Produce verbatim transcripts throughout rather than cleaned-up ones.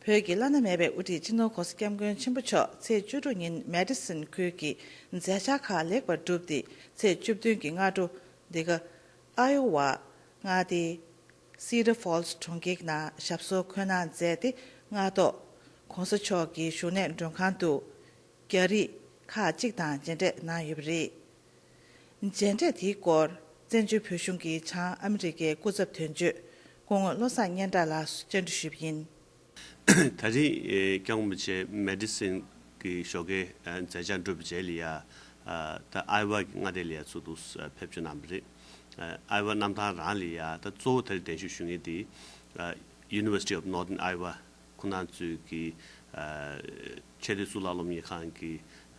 བོད་ཀྱི་བླ་ན་མེད་པའི་དབུ་ཁྲིད་སྤྱི་ནོར་༸གོང་ས་༸སྐྱབས་མགོན་ཆེན་པོ་མཆོག་ཚེས་བཅུ་དྲུག་ཉིན་མེ་ཌི་སན་ཁུལ་གྱི་མཛད་འཆར་ཁག་ལེགས་པར་གྲུབ་སྟེ། ཚེས་བཅུ་བདུན་གྱི་སྔ་དྲོ་འདི་ག་ཨའི་ཝ་མངའ་སྡེའི་སི་ཌར་ཧྥོལ་སི་གྲོང་ཁྱེར་ནང་ཞབས་སོར་འཁོད་གནང་མཛད་དེ། སྔ་ཐོག་༸གོང་ས་མཆོག་གི་བཞུགས་གནས་མགྲོན་ཁང་དུ་རྒྱ་རིགས་ཁག་ཅིག་དང་མཇལ་འཕྲད་གནང་ཡོད་པ་རེད། མཇལ་འཕྲད་དེའི་སྐོར་བཙན་བྱོལ་བོད་གཞུང་གི་བྱང་ཨ་མི་རི་ཀའི་སྐུ་ཚབ་དོན་གཅོད་སྐུ་ངོ་བློ་བཟང་སྙན་གྲགས་ལགས་སུ་བཅར་འདྲི་ཞུས་པ་ཡིན། ད་རིང་ཨེ་སྐྱབས་མགོན་རིན་པོ་ཆེ་མེ་ཌི་སན་གྱི་ཞོགས་ཀའི་ཨ་མཛད་འཆར་གྲུབ་པའི་རྗེས་ལ་ཡ། ཨ་ད་ཨའི་ཝ་གི་མངའ་སྡེ་ལ་ཡ་ཚུར་དུ་ཨ་ཕེབས་བྱུང་གནང་བ་རེད། ཨ་ཨའི་ཝ་གནམ་ཐང་རང་ལ་ཡ། ད་གཙོ་བོ་ད་རེས་གདན་ཞུ་ཞུ་མཁན་དེ་ཨ་University of Northern Iowa ཁོང་རྣམ་ཚོའི་གི་ཨ་ཆེས་མཐོའི་གཙུག་ལག་སློབ་གཉེར་ཁང་གི་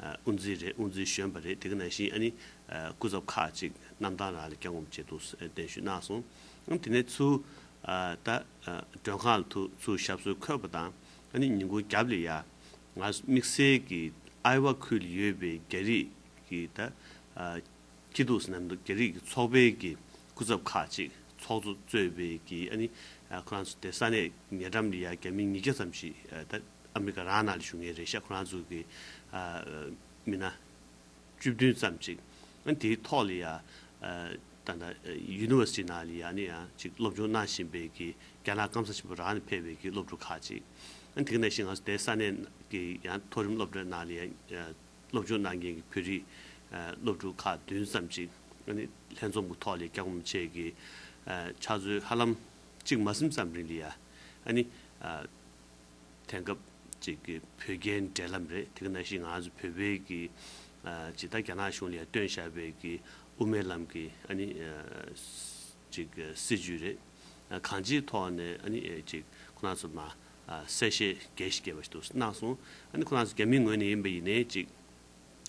ཨ་དབུ་འཛིན་རེད། དབུ་འཛིན་གཞོན་པ་རེད། དེ་ག་ནང་བཞིན་ཨ་ནི་ཨ་སྐུ་ཚབ་ཁག་ཅིག་གནམ་ཐང་རང་ལ་སྐྱབས་མགོན་རིན་པོ་ཆེ་དུ་གདན་ཞུ་གནང་སོང་། ཨ་དེ་ནས་ཚུར་ཨ་ད་ཨ་མགྲོན་ཁང་ལ་ཐུག་ཚུར་ཞབས་སོར་འཁོད་པ་དང་། ཨ་ནི་ཉིན་གུང་རྒྱབ་ལ་ཡ་ང་དམིགས་བསལ་གྱི་ཨའི་ཝ་ཁུལ་ལ་ཡོད་པའི་རྒྱ་རིགས་ཀྱི་ད་ཨ་སྐྱིད་སྡུག་ཟེར་ན་རྒྱ་རིགས་ཀྱི་ཚོགས་པའི་གི་སྐུ་ཚབ་ཁག་ཅིག་ཚོགས་གཙོ་གཙོས་པའི་གི་ཨ་ནི་ཨ་ཁོ་རང་ཚོ་དེ་ས་གནས་ཉེ་འགྲམ་ལ་ཡ་རྒྱ་མི་ཉིས་བརྒྱ་ཙམ་ཞིག་ཨ་ད་ཨ་མི་རི་ཀ་རང་ནང་ལ་བཞུགས་མཁན་རེད་ཤག་ཁོ་རང་ཚོ་གི་ཨ་མི་སྣ་བཅུ་བདུན་ཙམ་ཅིག་ཨ་དེའི་ཐོག་ལ་ཡ་ཨ་ད་ལྟ་ཡུ་ནི་ཝར་སི་ཊི་ནང་ལ་ཡ་ནི་ཡ་ཅིག་སློབ་སྦྱོང་གནང་བཞིན་པའི་གི་རྒྱ་ནག་སྐམ་ས་ཆེན་པོ་རང་ནས་ཕེབས་པའི་གི་སློབ་ཕྲུག་ཁག་ཅིག་ཨ་དེ་ག་ནང་བཞིན་ང་ཚོ་དེ་ས་གནས་ཀྱི་ཡང་མཐོ་རིམ་སློབ་གྲྭ་ནང་ལ་ཡ་སློབ་སྦྱོང་གནང་མཁན་གྱི་བོད་རིགས་ཨ་སློབ་ཕྲུག་ཁག་བདུན་ཙམ་ཅིག་ཨ་ནི་ལྷན་འཛོམས་ཀྱི་ཐོག་ལ་སྐྱབས་མགོན་རིན་པོ་ཆེ་གི་ཨ་ཕྱག་མཛོད་ཧ་ལམ་གཅིག་མ་ཟིན་ཙམ་རིང་ལ་ཡ་ཨ་ནི་ཨ་དེང་སྐབས་ཅིག་གི་བོད་རྒྱའི་འབྲེལ་ལམ་རེད། དེ་ག་ནང་བཞིན་ང་ཚོ་བོད་པའི་གི་ཨ་ཇི་ལྟར་རྒྱ་ནག་གཞུང་ལ་ཡ་བཏོན་བཞག་པའི་གི་དབུ་མའི་ལམ་གི་ཨ་ནི་ཨ་ཅིག་གི་སྲིད་ཇུས་རེད། ཨ་གང་ཅིའི་ཐོག་ནས་ཨ་ནི་ཨ་ཅིག་ཁོ་རང་ཚོ་མ་ཨ་གསལ་བཤད་རྒྱས་ཤིག་རྒྱས་པ་ཞིག་ཏུ་གནང་སོང་། ཨ་ནི་ཁོ་རང་ཚོ་རྒྱ་མིའི་ངོས་ནས་ཡིན་པ་ཡིན་ནའི་ཅིག་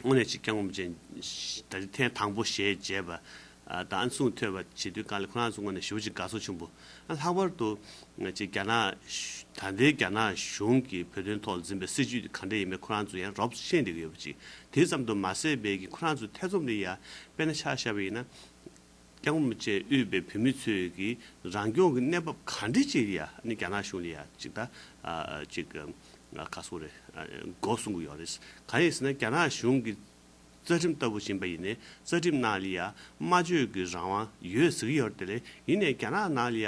དངོས་གནས་ཅིག་སྐྱབས་མགོན་རིན་པོ་ཆེ་ད་རེས་ཐེངས་དང་པོ་ཞལ་མཇལ་བ་ཨ་དང་གསུང་ཐོས་པ་བྱེད་དུས་སྒང་ལ་ཁོ་རང་ཚོ་ངོས་ནས་ཞེ་པོ་ཅིག་དགའ་ཚོར་ཆེན་པོ། ཨ་ལྷག་པར་དུ་ཅིག་རྒྱ་ནག་ད་ལྟའི་རྒྱ་ནག་གཞུང་གིས་བོད་དོན་ཐོག་འཛིན་པའི་སྲིད་ཇུས་དེ་ག་འདྲ་ཡིན་མིན་ཁོ་རང་ཚོ་ཡང་རོབ་ཤེས་བསྡད་ཀྱི་ཡོད་པ་ཅིག་དེ་ཙམ་དུ་མ་ཟད་པའི་གི་ཁོ་རང་ཚོ་ཐེ་ཚོམ་ལ་ཡ་དཔེར་ན་ཆ་བཞག་པ་ཡིན་ན། སྐྱབས་མགོན་རིན་པོ་ཆེ་དབུས་པའི་བོད་མི་ཚོས་ཀྱི་རང་སྐྱོང་གི་གནས་བབ་ག་འདྲ་ཅིག་ཡ་ནི་རྒྱ་ནག་གཞུང་ལ་ཡ་ཅིག་ད་ཨ་ཅིག་ཨ་ག་སོ་རེ་ཨ་མགོ་གསུང་གི་ཡོད་རེད། གང་ཡིན་ཟེར་ན་རྒྱ་ནག་གཞུང་གི་རྩ་ཁྲིམས་ལྟ་བུ་ཡིན་པ་ཡིན་ནའི་རྩ་ཁྲིམས་ནང་ལ་ཡ་སྨྲ་བརྗོད་ཀྱི་རང་དབང་ཡོད་ཟེར་གྱི་ཡོད་རེད། དེ་ལས་ཡིན་ནའི་རྒྱ་ནག་ནང་ལ་ཡ་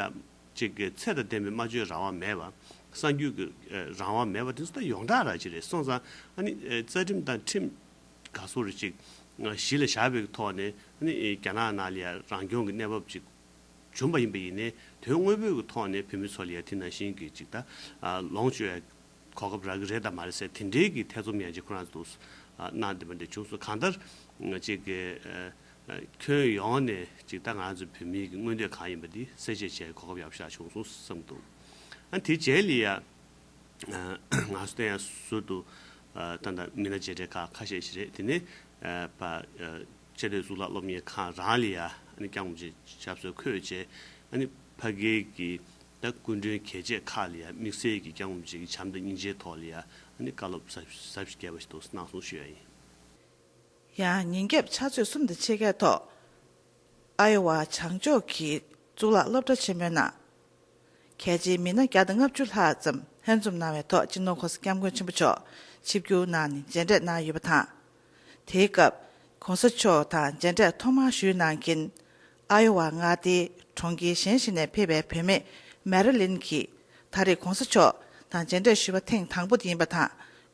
ཅིག་གི་ཚད་དང་ལྡན་པའི་སྨྲ་བརྗོད་རང་དབང་མེད་པ། གསར་འགྱུར་གྱི་ཨ་རང་དབང་མེད་པ་དེ་ཚོ་ད་ཡོངས་གྲགས་རང་ཅིག་རེད། སོང་ཙང་ཨ་ནི་ཨ་རྩ་ཁྲིམས་དང་ཁྲིམས་ག་སོ་རེ་ཅིག་གཞི་ལ་བཞག་པའི་ཐོག་ནས་ཨ་ནི་རྒྱ་ནག་ནང་ལ་ཡ་རང་སྐྱོང་གི་གནས་བབ་ཅིག་བྱུང་བ་ཡིན་པ་ཡིན་ནའི་དོན་དངོས་པོའི་གི་ཐོག་ནས་བོད་མི་ཚོ་ལ་ཡ་དེ་ནང་བཞིན་གྱི་ཅིག་ད་ཨ་ལོངས་སྤྱོད་ཡ་གོ་སྐབས་རག་གི་རེད་དམ་མ་རེད་ཟེར་དེ་འདྲའི་གི་ཐེ་ཚོམ་ཡང་ཅིག་ཁོ་རང་ཚོ་ཨ་གནང་བསྡད་པ་འདི་བྱུང་སོང་། གང་ལྟར་ཅིག་གི་ཨ་ཨ་ཁྱོན་ཡོངས་ནས་ཅིག་ད་ང་ཚོ་བོད་མིའི་གི་མངོན་འདོད་གང་ཡིན་པ་འདི་གསལ་བཤད་བྱེད་གོ་སྐབས་ཡག་པོ་ཞིག་བྱུང་སོང་བསམ་འདུག་ཨ་དེ་རྗེས་ལ་ཡ། ང་ཚོ་དེ་ཡང་ཟུར་དུ་ད་ལྟ་མི་སྣ་མཇལ་འཕྲད་ཁག་ཁ་ཤས་ཤིག་རེད། དེ་ནས་པ་ཆེས་མཐོའི་གཙུག་ལག་སློབ་གཉེར་ཁང་རང་ལ་ཡ་ཨ་ནི་སྐྱབས་མགོན་རིན་པོ་ཆེ་ཞབས་སོར་འཁོད་བྱས། ཨ་ནི་ཕ་གིའི་གི་ད་སྐུ་མགྲོན་གལ་ཆེ་ཁག་ལ་ཡ་དམིགས་བསལ་གྱི་སྐྱབས་མགོན་རིན་པོ་ཆེ་གི་བྱམས་དང་སྙིང་རྗེའི་ཐོག་ལ་ཡ་ཨ་ནི་བཀའ་སློབ་ཟབ་ཟབ་ཞིག་རྒྱས་པ་ཞིག་ཏུ་གནང་སོང་ཞུ་ཡ་ཡིན། ཡང་ཉིན་རྒྱབ་ཕྱག་ཚོད་གསུམ་དང་ཕྱེད་ཀའི་ཐོག་ཨའི་ཝ་བྱང་ཕྱོགས་ཀྱི་གཙུག་ལག་སློབ་གྲྭ་ཆེན་མོའི་ནང་། གལ་ཆེའི་མི་སྣ་བརྒྱ་དང་ལྔ་བཅུ་ལྷག་ཙམ་ལྷན་འཛོམས་གནང་བའི་ཐོག་སྤྱི་ནོར་༸གོང་ས་༸སྐྱབས་མགོན་ཆེན་པོ་མཆོག་ཆིབས་བསྒྱུར་གནང་ནས་མཇལ་འཕྲད་གནང་ཡོད་པ་དང་། དེའི་སྐབས་༸གོང་ས་མཆོག་དང་མཇལ་འཕྲད་ཐོག་མར་ཞུས་གནང་མཁན་ཨའི་ཝ་མངའ་སྡེའི་གྲོང་ཁྱེར་གཞན་ཞིག་ནས་ཕེབས་པའི་བུད་མེད་མེ་རི་ལིན་གྱིས་ད་རེས་༸གོང་ས་མཆོག་དང་མཇལ་འཕྲད་ཞུས་པ་ཐེངས་དང་པོ་དེ་ཡིན་པ་དང་།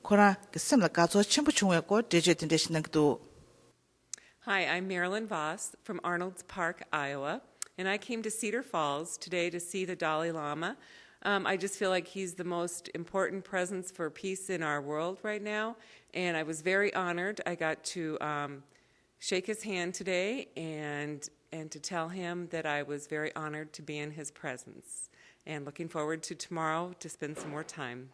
ཁོ་རང་གི་སེམས་ལ་དགའ་ཚོར་ཆེན་པོ་བྱུང་བའི་སྐོར་འགྲེལ་བརྗོད་དེ་འདྲ་ཞིག་གནང་གི་འདུག Hi, I'm Marilyn Vos from Arnold's Park, Iowa, and I came to Cedar Falls today to see the Dalai Lama. Um, I just feel like he's the most important presence for peace in our world right now, and I was very honored. I got to um, shake his hand today and and to tell him that I was very honored to be in his presence, and looking forward to tomorrow to spend some more time.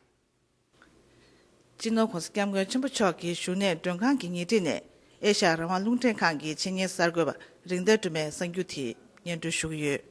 སྤྱི་ནོར་༸གོང་ས་༸སྐྱབས་མགོན་ཆེན་པོ་མཆོག་གི་བཞུགས་གནས་མགྲོན་ཁང་གི་ཉེ་འཁྲིས་ནས་ཨེ་ཤ་ཡ་རང་དབང་རླུང་འཕྲིན་ཁང་གི་ཆེད་གཉེར་གསར་འགོད་པ་རིག་ལྡན་སྒྲོལ་མས་གསར་འགྱུར་དེ་སྙན་སྒྲོན་ཞུ་གི་ཡོད།